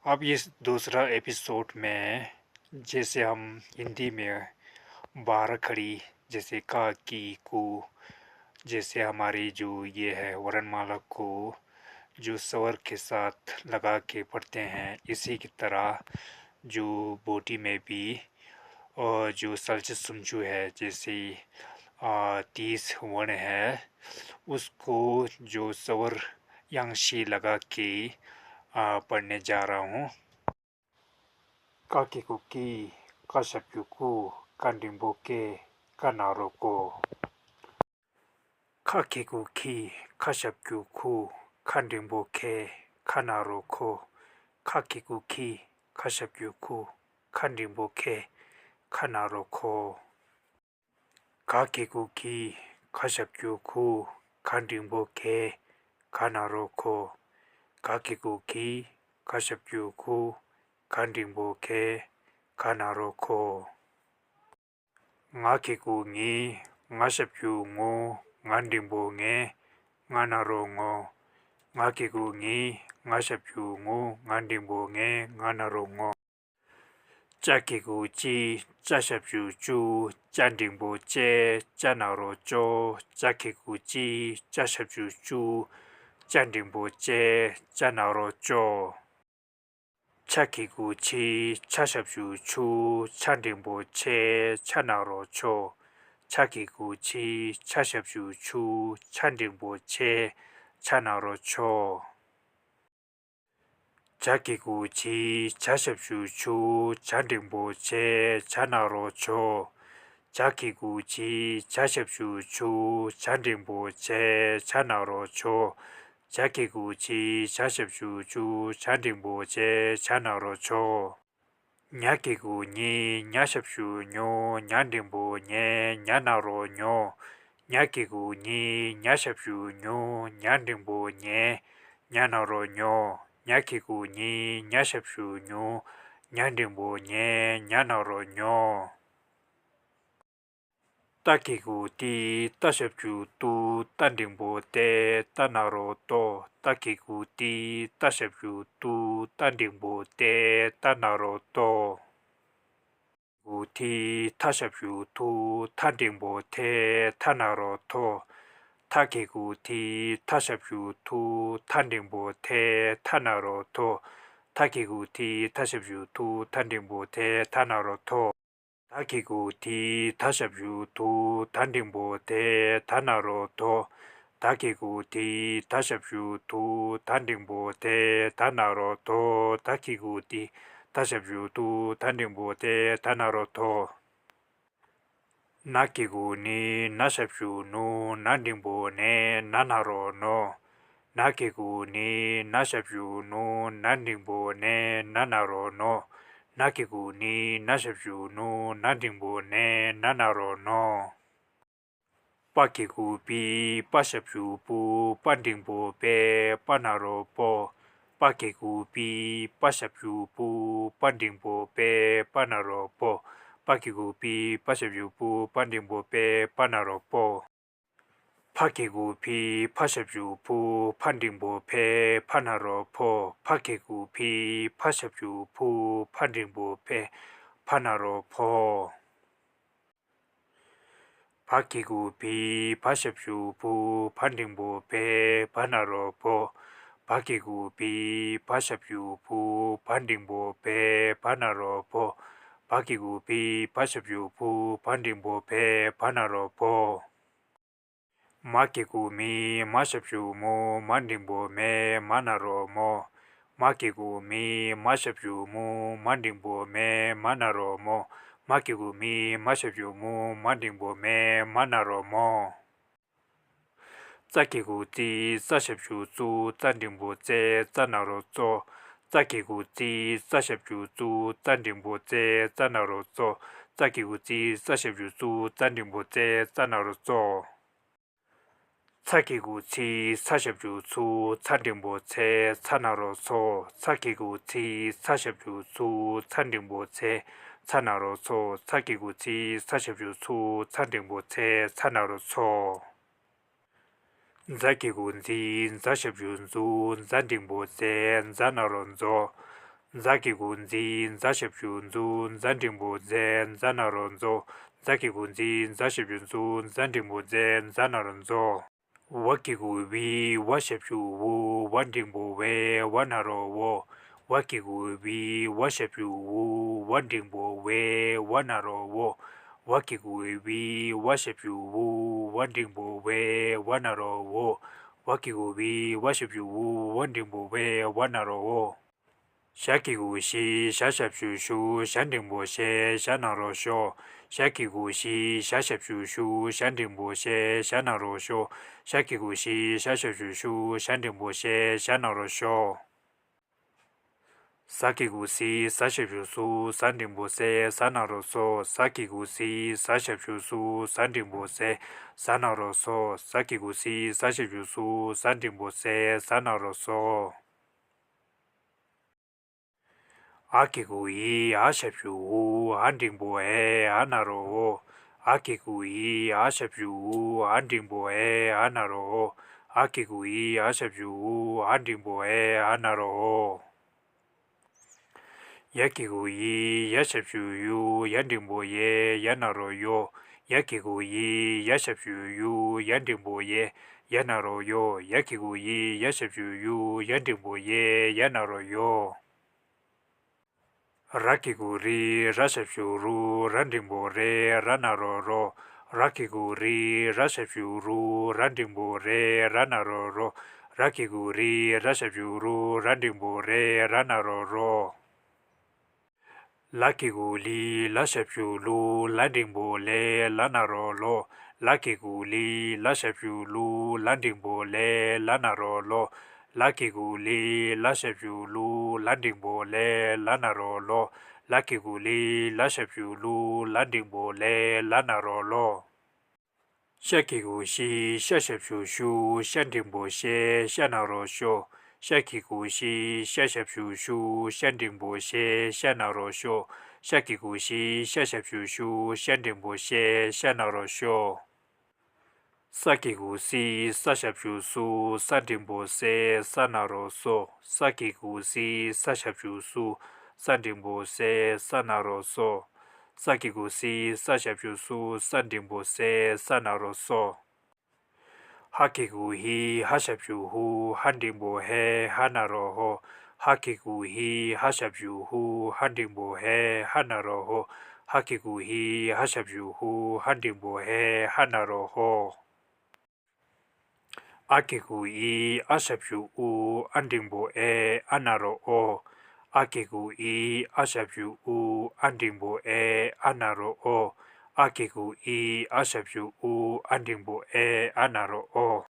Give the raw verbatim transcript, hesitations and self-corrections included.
अब इस दूसरा एपिसोड में जैसे हम हिंदी में बारह खड़ी, जैसे का, की, कु, जैसे हमारे जो ये है वर्णमाला को जो स्वर के साथ लगा के पढ़ते हैं, इसी की तरह जो बोटी में भी और जो सल्च सुम्चू है, जैसे, आ, तीस वर्ण है, उसको जो स्वर यांशी लगा के, आ, पढ़ने जा रहा हूँ। ཀ་གི་གུ་ཀི། ཀ་ཞབས་ཀྱུ་ཀུ། ཀ་འགྲེང་བུ་ཀེ། ཀ་ན་རོ་ཀོ། ཁ་གི་གུ་ཁི། ཁ་ཞབས་ཀྱུ་ཁུ། ཁ་འགྲེང་བུ་ཁེ། ཁ་ན་རོ་ཁོ། ཁ་གི་གུ་ཁི། ཁ་ཞབས་ཀྱུ་ཁུ། ཁ་འགྲེང་བུ་ཁེ། ཁ་ན་རོ་ཁོ། ག་གི་གུ་གི། ག་ཞབས་ཀྱུ་གུ། ག་འགྲེང་བུ་གེ། ག་ན་རོ་གོ། ག་གི་གུ་གི། ག་ཞབས་ཀྱུ་གུ། ག་འགྲེང་བུ་གེ། ག་ན་རོ་གོ། ང་གི་གུ་ངི། ང་ཞབས་ཀྱུ་ངུ། ང་འགྲེང་བུ་ངེ། ང་ན་རོ་ངོ། ང་གི་གུ་ངི། ང་ཞབས་ཀྱུ་ངུ། ང་འགྲེང་བུ་ངེ། ང་ན་རོ་ངོ། ཅ་གི་གུ་ཅི། ཅ་ཞབས་ཀྱུ་ཅུ། ཅ་འགྲེང་བུ་ཅེ། ཅ་ན་རོ་ཅོ། ཅ་གི་གུ་ཅི། ཅ་ཞབས་ཀྱུ་ཅུ། ཅ་འགྲེང་བུ་ཅེ། ཅ་ན་རོ་ཅོ། ཆ་གི་གུ་ཆི། ཆ་ཞབས་ཀྱུ་ཆུ། ཆ་འགྲེང་བུ་ཆེ། ཆ་ན་རོ་ཆོ། ཆ་གི་གུ་ཆི། ཆ་ཞབས་ཀྱུ་ཆུ། ཆ་འགྲེང་བུ་ཆེ། ཆ་ན་རོ་ཆོ། ཇ་གི་གུ་ཇི། ཇ་ཞབས་ཀྱུ་ཇུ། ཇ་འགྲེང་བུ་ཇེ། ཇ་ན་རོ་ཇོ། ཇ་གི་གུ་ཇི། ཇ་ཞབས་ཀྱུ་ཇུ། ཇ་འགྲེང་བུ་ཇེ། ཇ་ན་རོ་ཇོ། ཇ་གི་གུ་ཇི། ཇ་ཞབས་ཀྱུ་ཇུ། ཇ་འགྲེང་བུ་ཇེ། ཇ་ན་རོ་ཇོ། ཉ་གི་གུ་ཉི། ཉ་ཞབས་ཀྱུ་ཉུ། ཉ་འགྲེང་བུ་ཉེ། ཉ་ན་རོ་ཉོ། ཉ་གི་གུ་ཉི། ཉ་ཞབས་ཀྱུ་ཉུ། ཉ་འགྲེང་བུ་ཉེ། ཉ་ན་རོ་ཉོ། ཉ་གི་གུ་ཉི། ཉ་ཞབས་ཀྱུ་ཉུ། ཉ་འགྲེང་བུ་ཉེ། ཉ་ན་རོ་ཉོ། ཏ་གི་གུ་ཏི། ཏ་ཞབས་ཀྱུ་ཏུ། ཏ་འགྲེང་བུ་ཏེ། ཏ་ན་རོ་ཏོ། ཏ་གི་གུ་ཏི། ཏ་ཞབས་ཀྱུ་ཏུ། ཏ་འགྲེང་བུ་ཏེ། ཏ་ན་རོ་ཏོ། གུ་ཐི། ཐ་ཞབས་ཀྱུ་ཐུ། ཐ་འགྲེང་བུ་ཐེ། ཐ་ན་རོ་ཐོ། ཐ་གི་གུ་ཐི། ཐ་ཞབས་ཀྱུ་ཐུ། ཐ་འགྲེང་བུ་ཐེ། ཐ་ན་རོ་ཐོ། ཐ་གི་གུ་ཐི། ཐ་ཞབས་ཀྱུ་ཐུ། ཐ་འགྲེང་བུ་ཐེ། ཐ་ན་རོ་ཐོ། ཐ་གི་གུ་ཐི། ཐ་ཞབས་ཀྱུ་ཐུ། ཐ་འགྲེང་བུ་ཐེ། ཐ་ན་རོ་ཐོ། ཐ་གི་གུ་ཐི། ཐ་ཞབས་ཀྱུ་ཐུ། ཐ་འགྲེང་བུ་ཐེ། ཐ་ན་རོ་ཐོ། ཐ་གི་གུ་ཐི། ཐ་ཞབས་ཀྱུ་ཐུ། ཐ་འགྲེང་བུ་ཐེ། ཐ་ན་རོ་ཐོ། ན་གི་གུ་ནི། ན་ཞབས་ཀྱུ་ནུ། ན་འགྲེང་བུ་ནེ། ན་ན་རོ་ནོ། ན་གི་གུ་ནི། ན་ཞབས་ཀྱུ་ནུ། ན་འགྲེང་བུ་ནེ། ན་ན་རོ་ནོ། ན་གི་གུ་ནི། ན་ཞབས་ཀྱུ་ནུ། ན་འགྲེང་བུ་ནེ། ན་ན་རོ་ནོ། པ་གི་གུ་པི། པ་ཞབས་ཀྱུ་པུ། པ་འགྲེང་བུ་པེ། པ་ན་རོ་པོ། པ་གི་གུ་པི། པ་ཞབས་ཀྱུ་པུ། པ་འགྲེང་བུ་པེ། པ་ན་རོ་པོ། པ་གི་གུ་པི། པ་ཞབས་ཀྱུ་པུ། པ་འགྲེང་བུ་པེ། པ་ན་རོ་པོ། ཕ་གི་གུ་ཕི། ཕ་ཞབས་ཀྱུ་ཕུ། ཕ་འགྲེང་བུ་ཕེ། ཕ་ན་རོ་ཕོ། ཕ་གི་གུ་ཕི། ཕ་ཞབས་ཀྱུ་ཕུ། ཕ་འགྲེང་བུ་ཕེ། ཕ་ན་རོ་ཕོ། བ་གི་གུ་བི། བ་ཞབས་ཀྱུ་བུ། བ་འགྲེང་བུ་བེ། བ་ན་རོ་བོ། བ་གི་གུ་བི། བ་ཞབས་ཀྱུ་བུ། བ་འགྲེང་བུ་བེ། བ་ན་རོ་བོ། བ་གི་གུ་བི། བ་ཞབས་ཀྱུ་བུ། བ་འགྲེང་བུ་བེ། བ་ན་རོ་བོ། མ་གི་གུ་མི། མ་ཞབས་ཀྱུ་མུ། མ་འགྲེང་བུ་མེ། མ་ན་རོ་མོ། མ་གི་གུ་མི། མ་ཞབས་ཀྱུ་མུ། མ་འགྲེང་བུ་མེ། མ་ན་རོ་མོ། མ་གི་གུ་མི། མ་ཞབས་ཀྱུ་མུ། མ་འགྲེང་བུ་མེ། མ་ན་རོ་མོ། ཙ་གི་གུ་ཙི། ཙ་ཞབས་ཀྱུ་ཙུ། ཙ་འགྲེང་བུ་ཙེ། ཙ་ན་རོ་ཙོ། ཙ་གི་གུ་ཙི། ཙ་ཞབས་ཀྱུ་ཙུ། ཙ་འགྲེང་བུ་ཙེ། ཙ་ན་རོ་ཙོ། ཙ་གི་གུ་ཙི། ཙ་ཞབས་ཀྱུ་ཙུ། ཙ་འགྲེང་བུ་ཙེ། ཙ་ན་རོ་ཙོ། ཚ་གི་གུ་ཚི། ཚ་ཞབས་ཀྱུ་ཚུ། ཚ་འགྲེང་བུ་ཚེ། ཚ་ན་རོ་ཚོ། ཚ་གི་གུ་ཚི། ཚ་ཞབས་ཀྱུ་ཚུ། ཚ་འགྲེང་བུ་ཚེ། ཚ་ན་རོ་ཚོ། ཚ་གི་གུ་ཚི། ཚ་ཞབས་ཀྱུ་ཚུ། ཚ་འགྲེང་བུ་ཚེ། ཚ་ན་རོ་ཚོ། ཛ་གི་གུ་ཛི། ཛ་ཞབས་ཀྱུ་ཛུ། ཛ་འགྲེང་བུ་ཛེ། ཛ་ན་རོ་ཛོ། ཛ་གི་གུ་ཛི། ཛ་ཞབས་ཀྱུ་ཛུ། ཛ་འགྲེང་བུ་ཛེ། ཛ་ན་རོ་ཛོ། ཛ་གི་གུ་ཛི། ཛ་ཞབས་ཀྱུ་ཛུ། ཛ་འགྲེང་བུ་ཛེ། ཛ་ན་རོ་ཛོ། ཝ་གི་གུ་ཝི། ཝ་ཞབས་ཀྱུ་ཝུ། ཝ་འགྲེང་བུ་ཝེ། ཝ་ན་རོ་ཝོ། ཝ་གི་གུ་ཝི། ཝ་ཞབས་ཀྱུ་ཝུ། ཝ་འགྲེང་བུ་ཝེ། ཝ་ན་རོ་ཝོ། ཝ་གི་གུ་ཝི། ཝ་ཞབས་ཀྱུ་ཝུ། ཝ་འགྲེང་བུ་ཝེ། ཝ་ན་རོ་ཝོ། ཝ་གི་གུ་ཝི། ཝ་ཞབས་ཀྱུ་ཝུ། ཝ་འགྲེང་བུ་ཝེ། ཝ་ན་རོ་ཝོ། ཞ་གི་གུ་ཞི། ཞ་ཞབས་ཀྱུ་ཞུ། ཞ་འགྲེང་བུ་ཞེ། ཞ་ན་རོ་ཞོ། ཞ་གི་གུ་ཞི། ཞ་ཞབས་ཀྱུ་ཞུ། ཞ་འགྲེང་བུ་ཞེ། ཞ་ན་རོ་ཞོ། ཞ་གི་གུ་ཞི། ཞ་ཞབས་ཀྱུ་ཞུ། ཞ་འགྲེང་བུ་ཞེ། ཞ་ན་རོ་ཞོ། ཟ་གི་གུ་ཟི། ཟ་ཞབས་ཀྱུ་ཟུ། ཟ་འགྲེང་བུ་ཟེ། ཟ་ན་རོ་ཟོ། ཟ་གི་གུ་ཟི། ཟ་ཞབས་ཀྱུ་ཟུ། ཟ་འགྲེང་བུ་ཟེ། ཟ་ན་རོ་ཟོ། ཟ་གི་གུ་ཟི། ཟ་ཞབས་ཀྱུ་ཟུ། ཟ་འགྲེང་བུ་ཟེ། ཟ་ན་རོ་ཟོ། འ་གི་གུ་འི། འ་ཞབས་ཀྱུ་འུ། འ་འགྲེང་བུ་འེ། འ་ན་རོ་འོ། འ་གི་གུ་འི། འ་ཞབས་ཀྱུ་འུ། འ་འགྲེང་བུ་འེ། འ་ན་རོ་འོ། འ་གི་གུ་འི། འ་ཞབས་ཀྱུ་འུ། འ་འགྲེང་བུ་འེ། འ་ན་རོ་འོ། ཡ་གི་གུ་ཡི། ཡ་ཞབས་ཀྱུ་ཡུ། ཡ་འགྲེང་བུ་ཡེ། ཡ་ན་རོ་ཡོ། ཡ་གི་གུ་ཡི། ཡ་ཞབས་ཀྱུ་ཡུ། ཡ་འགྲེང་བུ་ཡེ། ཡ་ན་རོ་ཡོ། ཡ་གི་གུ་ཡི། ཡ་ཞབས་ཀྱུ་ཡུ། ཡ་འགྲེང་བུ་ཡེ། ཡ་ན་རོ་ཡོ། ར་གི་གུ་རི། ར་ཞབས་ཀྱུ་རུ། ར་འགྲེང་བུ་རེ། ར་ན་རོ་རོ། ར་གི་གུ་རི། ར་ཞབས་ཀྱུ་རུ། ར་འགྲེང་བུ་རེ། ར་ན་རོ་རོ། ར་གི་གུ་རི། ར་ཞབས་ཀྱུ་རུ། ར་འགྲེང་བུ་རེ། ར་ན་རོ་རོ། ལ་གི་གུ་ལི། ལ་ཞབས་ཀྱུ་ལུ། ལ་འགྲེང་བུ་ལེ། ལ་ན་རོ་ལོ། ལ་གི་གུ་ལི། ལ་ཞབས་ཀྱུ་ལུ། ལ་འགྲེང་བུ་ལེ། ལ་ན་རོ་ལོ། ལ་གི་གུ་ལི། ལ་ཞབས་ཀྱུ་ལུ། ལ་འགྲེང་བུ་ལེ། ལ་ན་རོ་ལོ། ལ་གི་གུ་ལི། ལ་ཞབས་ཀྱུ་ལུ། ལ་འགྲེང་བུ་ལེ། ལ་ན་རོ་ལོ། ཤ་གི་གུ་ཤི། ཤ་ཞབས་ཀྱུ་ཤུ། ཤ་འགྲེང་བུ་ཤེ། ཤ་ན་རོ་ཤོ། ཤ་གི་གུ་ཤི། ཤ་ཞབས་ཀྱུ་ཤུ། ཤ་འགྲེང་བུ་ཤེ། ཤ་ན་རོ་ཤོ། ཤ་གི་གུ་ཤི། ཤ་ཞབས་ཀྱུ་ཤུ། ཤ་འགྲེང་བུ་ཤེ། ཤ་ན་རོ་ཤོ། ས་གི་གུ་སི། ས་ཞབས་ཀྱུ་སུ། ས་འགྲེང་བུ་སེ། ས་ན་རོ་སོ། ས་གི་གུ་སི། ས་ཞབས་ཀྱུ་སུ། ས་འགྲེང་བུ་སེ། ས་ན་རོ་སོ། ས་གི་གུ་སི། ས་ཞབས་ཀྱུ་སུ། ས་འགྲེང་བུ་སེ། ས་ན་རོ་སོ། ཧ་གི་གུ་ཧི། ཧ་ཞབས་ཀྱུ་ཧུ། ཧ་འགྲེང་བུ་ཧེ། ཧ་ན་རོ་ཧོ། ཧ་གི་གུ་ཧི། ཧ་ཞབས་ཀྱུ་ཧུ། ཧ་འགྲེང་བུ་ཧེ། ཧ་ན་རོ་ཧོ། ཧ་གི་གུ་ཧི། ཧ་ཞབས་ཀྱུ་ཧུ། ཧ་འགྲེང་བུ་ཧེ། ཧ་ན་རོ་ཧོ། ཨ་གི་གུ་ཨི། ཨ་ཞབས་ཀྱུ་ཨུ། ཨ་འགྲེང་བུ་ཨེ། ཨ་ན་རོ་ཨོ། ཨ་གི་གུ་ཨི། ཨ་ཞབས་ཀྱུ་ཨུ། ཨ་འགྲེང་བུ་ཨེ། ཨ་ན་རོ་ཨོ། ཨ་གི་གུ་ཨི། ཨ་ཞབས་ཀྱུ་ཨུ། ཨ་འགྲེང་བུ་ཨེ། ཨ་ན་རོ་ཨོ།